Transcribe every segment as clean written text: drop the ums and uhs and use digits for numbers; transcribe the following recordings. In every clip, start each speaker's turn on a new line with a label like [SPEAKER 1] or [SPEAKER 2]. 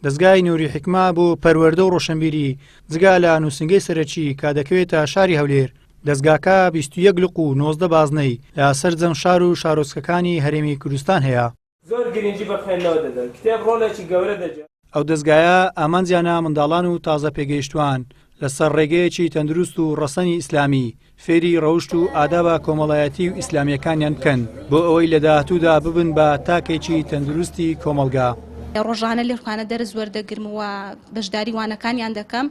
[SPEAKER 1] دەزگای نوری حیکمە بۆ پەروەردە و ڕۆشنبیری جگە لە نووسینگەی سەرەکی کە دەکەوێتە شاری هەولێر، دەزگاکە 21 لق و 19 بازنەی لە سەرجەم شار و شارۆچکەکانی هەرێمی کوردستان هەیە.
[SPEAKER 2] زۆر گرنگی بە خوێندنەوە دەدەن، کتێب ڕۆڵێکی گەورە دەگێڕێت.
[SPEAKER 1] ئەو دەزگایە ئامانجیانە منداڵان و تازە پێگەیشتووان لەسەر ڕێگەیەکی تەندروست و ڕەسەنی ئیسلامی فێری ڕەوشت و ئادابە کۆمەڵایەتی و ئیسلامییەکانیان بکەن بۆ ئەوەی لە داهاتوودا ببن بە تاکێکی تەندروستی کۆمەڵگا.
[SPEAKER 3] ڕۆژانە لێرخانە دەرس وەردەگرم و بەشداری وانەکانیان دەکەم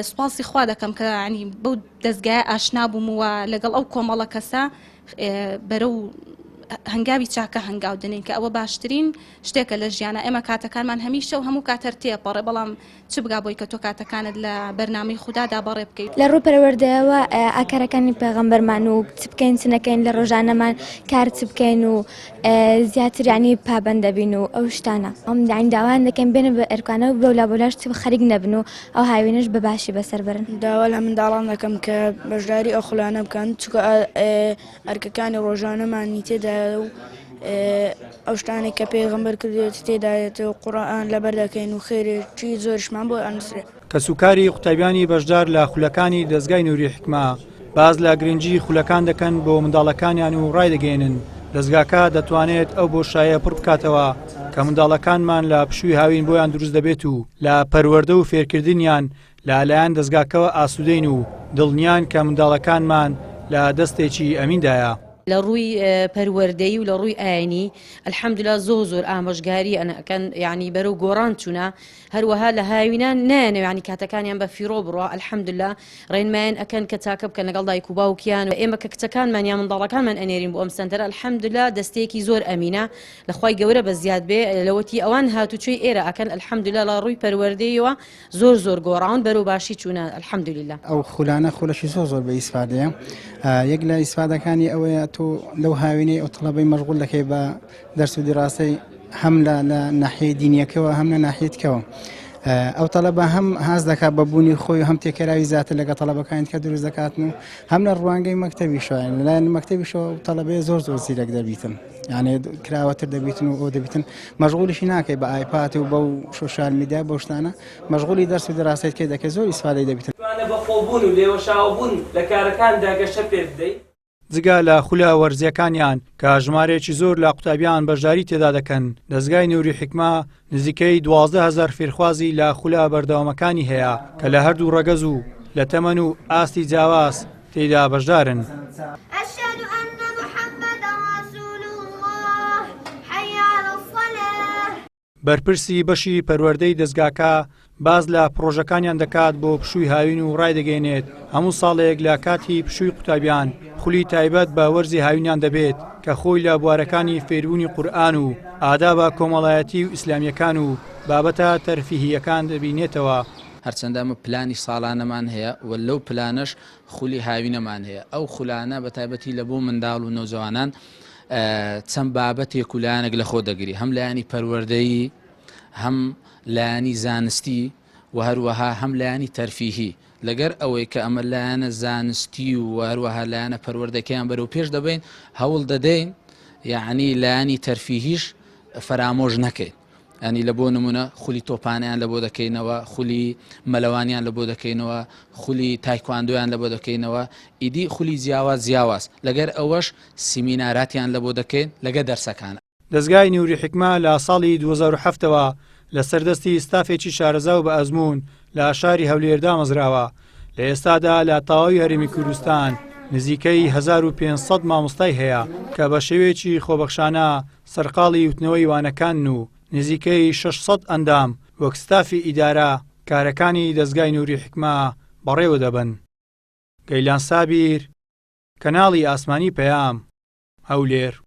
[SPEAKER 3] سوپاسی خوا دەکەم کە ینی بەو دەزگایە ئاشنا بووم و لەگەڵ ئەو کۆمەڵە کەسە بەرەو هەنگاوی چاکە هەنگاو دەنێین کە ئەوە باشترین شتێکە لە ژیانە ئێمە کاتەکانمان هەمیشە و هەموو کاتەر تێپەڕێ بەڵام چ بگا بۆی کە تۆ کاتەکانت لە بەرنامەی خودادا بەڕێ بکەیت.
[SPEAKER 4] لە ڕووی پەروەردەیەوە ئاکارەکانی پێغەمبەرمان و چ بکەین چ نەکەین لە ڕۆژانەمان کار چ بکەین و زیاتر یانی پابەند دەبین و ئەو شتانە ئەم یانی داوایان دەکەین بێنە بە ئەرکانە و بەولا بەولاش چ خەریک نەبن و ئەو هاوینەش بە باشی بەسەر بەرن.
[SPEAKER 5] داوا لە منداڵان دەکەم کە بەشداری ئەو خولانە بکەن چونکە ئەرکەکانی ڕۆژانەمانی تێدایە و ئەو شتانەی کە پێغەمبەر کردوێتی تێدایەت و قورئان لەبەر دەکەین و خێرێکی زۆریشمان بۆ ئەنووسرێ.
[SPEAKER 1] کەسوکاری قوتابیانی بەشدار لە خولەکانی دەزگای نوری حیکمە باس لە گرنگی خولەکان دەکەن بۆ منداڵەکانیان و ڕایدەگەیەنن، دەزگاکە دەتوانێت ئەو بۆشایە پڕ بکاتەوە کە منداڵەکانمان لە پشووی هاوین بۆیان دروست دەبێت و لە پەروەردە و فێرکردنیان لە لایەن دەزگاکەوە ئاسوودەین و دڵنیان کە منداڵەکانمان لە دەستێکی ئەمیندایە.
[SPEAKER 6] لە ڕووی پەروەردەیی و لە ڕووی ئاینی الحمدللە زۆر زۆر ئامۆژگاری ئەکەن یعنی بەرەو گۆڕان چوونە هەروەها لە هاوینان نایەنەوە یعنی کاتەکانیان بە فیڕۆ بڕوا الحمدللە ڕێنمایان ئەکەن کە چاکە بکەن لەگەڵ دایک و باوکیان و ئێمە کە کچەکانمان یا منداڵەکانمان ئەنێرین بۆ ئەم سەنتەرە الحمدللە دەستەیەکی زۆر ئەمینە لە خوای گەورە بە زیاد بێ لەوەتی ئەوان هاتوچۆی ئێرە ئەکەن الحمدللە لە ڕووی پەروەردەیەوە زۆر زۆر گۆڕاون بەرەو باشی چوونە الحمدللە.
[SPEAKER 7] ئەو خولانە خولەکی زۆر زۆر بە ئیسفادەیە یەک لە ئیسفادەکانی ئەوەیە تۆ لەو هاوینەی ئەو تەڵەبەی مەشغول دەکەی بە دەرس و دیراسەی هەم لە لە ناحیەی دینیەکەوە هەم لە ناحیەتکەوە ئەو تەڵەبە هەم هاز دەکات بە بوونی خۆی و هەم تێکەراوی زیاتر لەگە تەڵەبەکانی کە دروست دەکاتن و هەم لە ڕوانگەی مەکتەبیشەوە لەلایەن مەکتەبیشەوە ئەو تەڵەبەیە زۆر زۆر زیرەک دەبیتن یانێ کراوەتر دەبیتن و ئەو دەبیتن مەشغولیشی ناکەی بە ئایپات و بەو شۆشیال میدیا بەو شتانە مەشغولی دەرس و دراستەی کەی دەکەی زۆر ئیسفادەی دەبیتن.
[SPEAKER 2] توانە بەخۆبوون و لێوەشاوەبوون لە کارەکاندا گەشە پێ بدەیت.
[SPEAKER 1] جگە لە خولە وەرزییەکانیان کە ژمارەیەکی زۆر لە قوتابیان بەشداری تێدا دەکەن، دەزگای نوری حیکمە نزیکەی 12 هەزار فێرخوازی لە خولە بەردەوامەکانی هەیە کە لە هەردوو ڕەگەز و لە تەمەن و ئاستی جیاواز تێیدا بەشدارن. بەرپرسی بەشی پەروەردەی دەزگاکە باس لە پڕۆژەکانیان دەکات بۆ پشووی هاوین و ڕایدەگەیەنێت، هەموو ساڵێک لە کاتی پشووی قوتابیان خولی تایبەت بە وەرزی هاوینیان دەبێت کە خۆی لە بوارەکانی فێربوونی قورئان و ئادابە کۆمەڵایەتی و ئیسلامییەکان و بابەتە تەرفیهییەکان دەبینێتەوە.
[SPEAKER 8] هەرچەندە ئەمە پلانی ساڵانەمان هەیە و لەو پلانەش خولی هاوینەمان هەیە، ئەو خولانە بە تایبەتی لە بۆ منداڵ و نەوجەوانان چەند بابەتێک و لایەنێک لە خۆ دەگری، هەم لایەنی پەروەردەیی، هەم لایەنی زانستی و هەروەها هەم لایەنی تەرفیهی، لەگەر ئەوەی کە ئەمە لایەنە زانستی و هەروەها لایەنە پەروەردەکەیان بەرەو پێش دەبەین، هەوڵ دەدەین یەعنی لایەنی تەرفیهیش فەرامۆش نەکەین. ینی لە بۆ نمونە خولی تۆپانیان لە بۆ دەکەینەوە خولی مەلەوانیان لە بۆ دەکەینەوە خولی تایکواندۆیان لە بۆ دەکەینەوە ئیدی خولی جیاواز جیاواز لەگەر ئەوەش سیمیناراتیان لە بۆ دەکەین لەگە دەرسەکان.
[SPEAKER 1] دەزگای نوری حیکمە لە ساڵی 2007 ەوە لەسەر دەستی ستافێکی شارەزا و بەئەزموون لە شاری هەولێر دامەزراوە، لە ئێستادا لە تەواوی هەرێمی کوردستان نزیکەی 1500 مامۆستای هەیە کە بە شێوەیەکی خۆبەخشانە سەرقاڵی وتنەوەی وانەکانن و نزیکەی 600 ئەندام وەک ستافی ئیدارە کارەکانی دەزگای نوری حیکمە بەڕێوە دەبەن. گەیلان سابیر، کەناڵی ئاسمانی پەیام، هەولێر.